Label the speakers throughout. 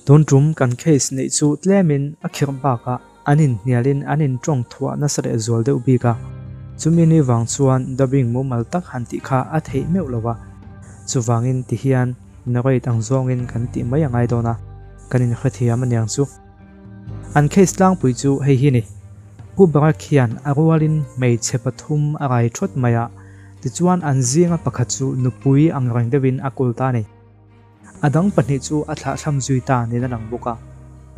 Speaker 1: Tun tum kan case neih chu tlemin a khirh bakah an inhnialin an intawng thuah nasa leh zual deuh bik a. Chumi ni vang chuan dubbing mumal tak han tih kha a theih meuh lo a. Chuvangin tihian narrate ang zawngin kan tih mai a ngai dawn a, kan inhrethiam aniang chu. An case tlangpui chu hei hi ni. Pu Barak hian a rualin hmeichhe pathum a rai thawt mai a, tichuan an zinga pakhat chu nupui ang reng deuhin a kul ta a ni. A dang pahnih chu a thlahthlam zui ta niin a lang bawk a.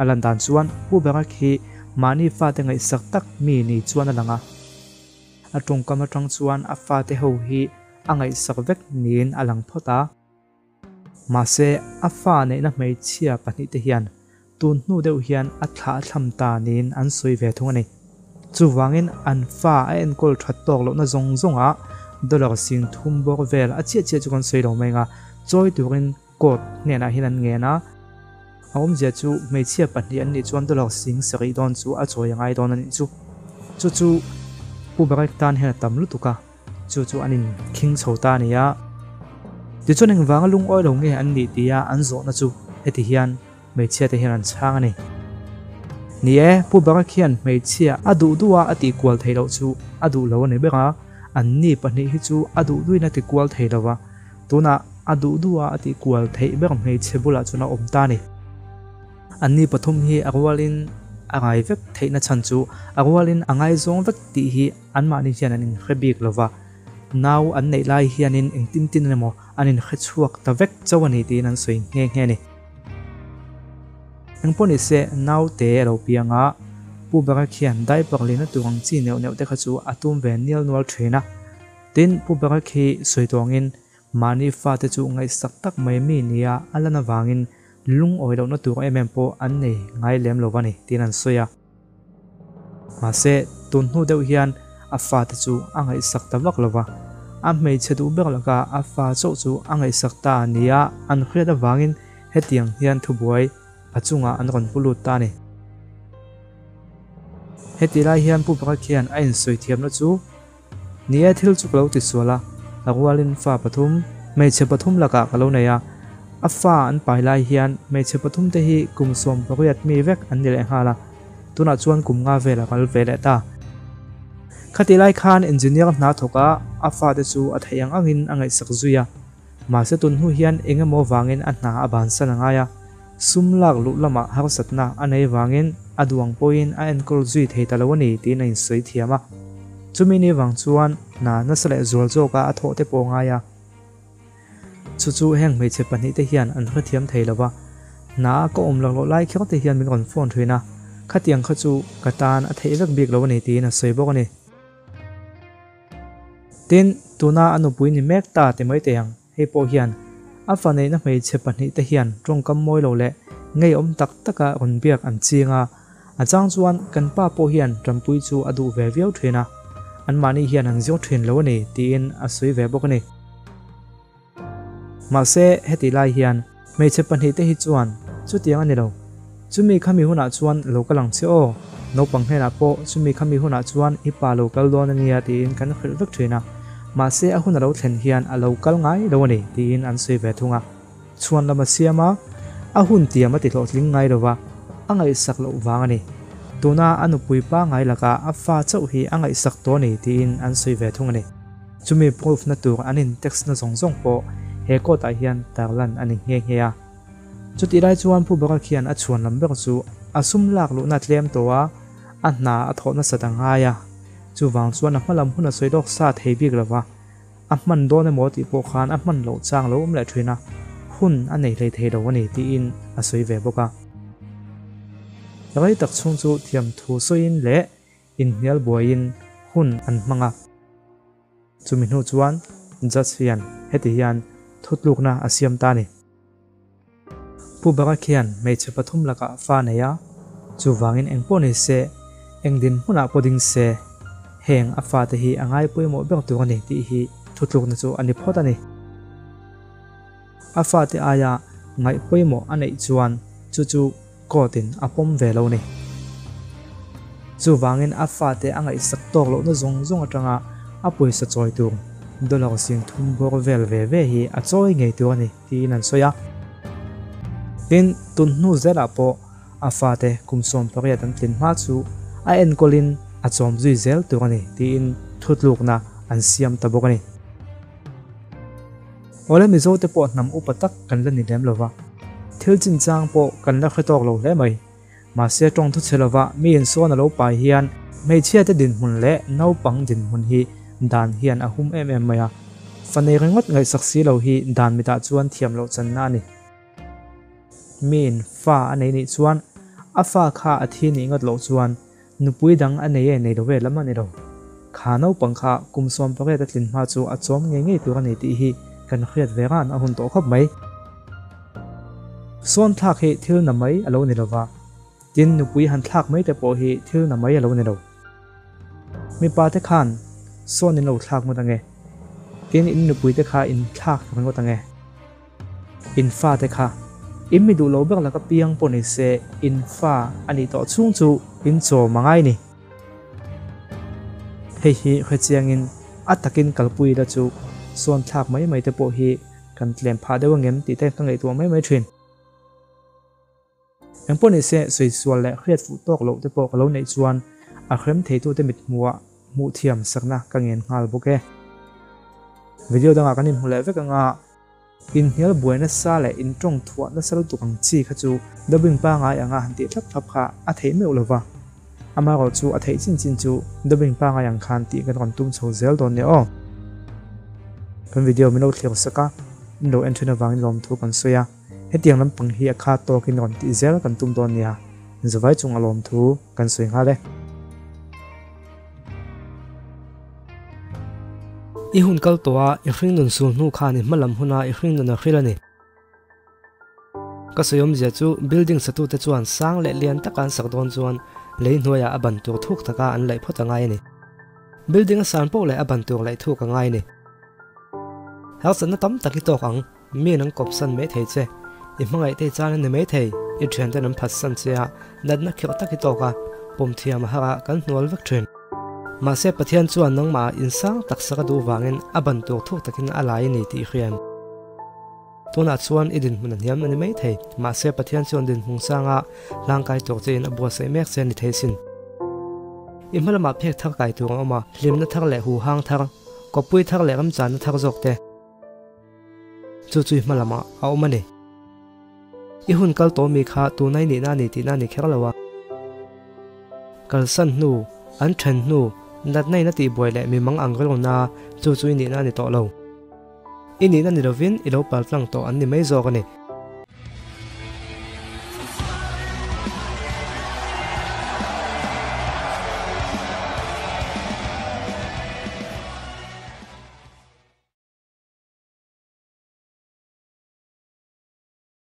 Speaker 1: A lan dan chuan Pu Barak hi mahni fate ngaihsak tak mi ni chuan a lang a. A tawngkam atang chuan a fate ho hi a ngaihsak vek niin a lang phawt a. Mahse, a fa neihna hmeichhia pahnihte hian tun hnu deuh hian a thlah thlam ta niin an sawi ve thung a ni. Chuvangin an fa a enkawl that tawk lohna zawng zawngah dollar 3000 bawr vel a chiah chiah chu kan sawi lo mai ang a, chawi turin court hnenah hian an ngen a. A awmzia chu hmeichhia pahnih an nih chuan dollar 7000 dawn chu a chawi a ngai dawn a nih chu. Chu chu Pu Barek tan hian a tam lutuk a. Chu chu an inkhing chho ta a ni a. Tichuan engvanga lungawi lo nge an nih tia an zawhna chu heti hian hmeichhia te hian an chhang a ni. Ni e, Pu Barak hian hmeichhia a duh duh a a tih kual theih loh chu a duh lo a ni ber a, an ni pahnih hi chu a duh duhin a ti kual thei lo va, tunah a duh duh a a tih kual theih ber hmeichhe bulah chuan a awm ta a ni. An ni pathum hi a rualin a ngai vek theihna chhan chu a rualin a ngaizawng vek tih hi Anmahni hian an inhre bik lo va, nau an neih lai hianin engtin tin emaw an inhre chhuak ta vek chauh a ni tiin an sawi nghe nghe a ni. Engpawh ni se, naute a lo piang a, Pu Barak hian diaper lehna tur ang chi neuh neuh te kha chu a tum ve nial nual thin a. Tin, Pu Barak hi sawi tawngin mahni fate chu ngaihsak tak mai mi nia a lan avangin lungawi lohna tur em em pawh an nei ngai lem lo va ni tiin an sawi a. Mahse, tun hnu deuh hian a fate chu a ngaihsak ta vak lo va, a hmeichhe duh ber laka a fa chauh chu a ngaihsak ta nia an hriat avangin hetiang hian thubuai a chungah an rawn pu lut ta a ni. Heti lai hian Pu Barak hian a insawi thiamna chu, Ni e, thil chu ka lo ti sual a, a rualin fa pathum, hmeichhe pathum lakah ka lo nei a, a fa an pai lai hian hmeichhe pathum te hi kum 18 mi vek an ni leh nghal a, tunah chuan kum nga vel a kal ve leh ta. Khatih lai khan engineer hna thawk a, a fate chu a theih ang angin a ngaihsak zui a, mahse tun hnu hian eng emaw vangin a hna a bansan a ngai a, sum lak luh lamah harsatna a nei vangin a duang pawhin a enkawl zui thei ta lo a ni tiin a insawi thiam a. Chumi ni vang chuan hna nasa leh zual zawka a thawh te pawh a ngai a. Chu chu heng hmeichhe pahnih te hian an hrethiam thei lo va, hna a ka awm laklawh lai kher te hian min rawn phone thin a, khatiang kha chu ka tan a theih vek bik lo a ni tiin a sawi bawk a ni. Tin, tuna a nupui ni mek ta ti mai teh ang, hei pawh hian a fa neihna hmeichhe pahnih te hian tawngkam mawi lo leh ngeiawm tak taka rawn biak an ching a, a chang chuan kan pa pawh hian tanpui chu a duh ve viau thin a, anmahni hian an zir thin lo a ni tiin a sawi ve bawk a ni. Mahse, heti lai hian hmeichhe pahnih te hi chuan chutiang a ni lo. Chumi khami hunah chuan lo kal ang che aw, naupang hnenah pawh chumi khami hunah chuan i pa lo kal dawn a nia tiin kan hrilh vek thin a, mahse a hun a lo thlen hian a lo kal ngai lo a ni tiin an sawi ve thung a. Chhuan lam a siam a, a hun tiam a ti hlawhtling ngai lo va, a ngaihsak loh vang a ni. Tuna a nupui pangngai lakah a fa chauh hi a ngaihsak tawh a ni tiin an sawi ve thung a ni. Chumi proof na tur an in text na zawng zawng pawh he court ah hian tarlan a ni nghe nghe a. Chutih lai chuan Pu Barak hian a chhuan lam ber chu a sum lak luhna tlem tawh a, a hna a thawh nasat a ngai a. Chuvang chuan a hma lam hun a sawi lawk sa thei bik lo va, a hman dawn emaw tih pawh khan a hman loh chang lo awm leh thin a, hun a nei hlei thei lo a ni tiin a sawi ve bawk a. Rei tak chhung chu thiamthu sawiin leh inhnial buaiin hun an hmang a. Chumi hnu chuan judge hian heti hian thutlukna a siam ta a ni. Pu Barak hian hmeichhe pathum lakah fa nei a, chuvangin eng pawh ni se, eng dinhmunah pawh ding se, heng a fate hi a ngai pawimawh ber tur a ni tih hi thutlukna chu a ni phawt a ni. A fate aia ngaih pawimawh a neih chuan chu chu court in a pawm ve lo ni. Chuvangin a fate a ngaihsak tawk lohna zawng zawng atanga a pawisa chawi tur dollar 3000 bawr vel ve ve hi a chawi ngei tur a ni tiin an sawi a. Tin, tun hnu zelah pawh a fate kum 18 an tlin hma chu a enkawlin a chawm zui zel tur a ni tiin thutlukna an siam ta bawk a ni. Awle Mizote pawh hnam upa tak kan la ni lem lova, thil chinchang pawh kan la hre tawk lo hle mai. Mahse tawng thu chhe lova mi insawn a lo pai hian hmeichhiate dinhmun leh naupang dinhmun hi dan hian a hum em em mai a. Fa nei ringawt ngaihsak si lo hi dan mitah chuan thiam loh channa a ni. Miin fa a nei nih chuan a fa kha a thi nih ngawt loh chuan nupui dang a nei e nei lo ve lam a ni lo. Kha naupang kha kum 18 a tlin hma chu a chawm ngei ngei tur a ni tih hi kan hriat ve ran a hun tawh khawp mai. Sawn thlak hi thil na mai a lo ni lova, tin nupui han thlak mai te pawh hi thil na mai a lo ni lo. Mipa te khan sawn in lo thlak ngawt ange, tin in nupui te kha in thlak ringawt ange. In fa te kha in mi duh lo ber laka piang pawh ni se in fa a nih tawh chhung chu in chawm a ngai ni. Hei hi hrechiangin a takin kalpui ila chu sawn thlak mai mai te pawh hi kan tlem phah deuh angem tih te ka ngaihtuah mai mai thin. Engpawh ni se sawi sual leh hriat fuh tawk loh te pawh ka lo neih chuan a hrem theitute mit hmuhah hmuh thiam sakna ka ngen nghal bawk e. Video dangah kan inhmu leh vek anga inhnial buai nasa leh intawng thuah nasa lutuk ang chi kha chu dubbing pangai anga han tih thlap thlap kha a theih meuh lova. Amaherawh chu a theih chin chin chu dubbing pangai ang khan tih kan rawn tum chho zel dawn nia aw. Kan video min lo thlir sak a, in lo en then avangin lawmthu kan sawi a, hetiang lampang hi a khat tawkin rawn tih zel kan tum dawn nia, zavai chung a lawmthu kan sawi nghal e. I hun kal tawh a, i hringnun sul hnu khan i hmalam huna i hringnun a hril a ni. Ka sawi awmzia chu building satute chuan sang leh lian taka an sak dawn chuan lei hnuaiah a ban tur thuk taka an laih phawt a ngai a ni. Building a san poh leh a ban tur laih thuk a ngai a ni. Harsatna tam tak i tawk ang, mi an kawp san mai thei che, i hmangaih te i chan a ni mai thei, i thianten an phat san che a, natna khirh tak i tawk a, pawm thiam a har a, kan hnual vek thin. Mahse Pathian chuan nangmah insang tak sak a duh vangin a ban tur thuk takin a lai a ni tih i hria em? Tunah chuan i dinhmun a hniam a ni mai thei, mahse Pathian chuan dinhmun sanga hlangkai tur chein a buatsaih mek che a ni thei sin. I hma lamah phek thar kai tur a awm a, hlimna thar leh huhang thar, kawppui thar leh ramchanna thar zawk te chu chu i hma lamah a awm a ni. I hun kal tawh mi kha tunai nihna a ni tihna a ni kher lo a. Kalsan hnu, an then hnu, natna in a tihbuai leh mimang ang rilruna chu chu i nihna a ni tawh lo. I nihna ni lovin i lo paltlang tawh an ni mai zawk a ni.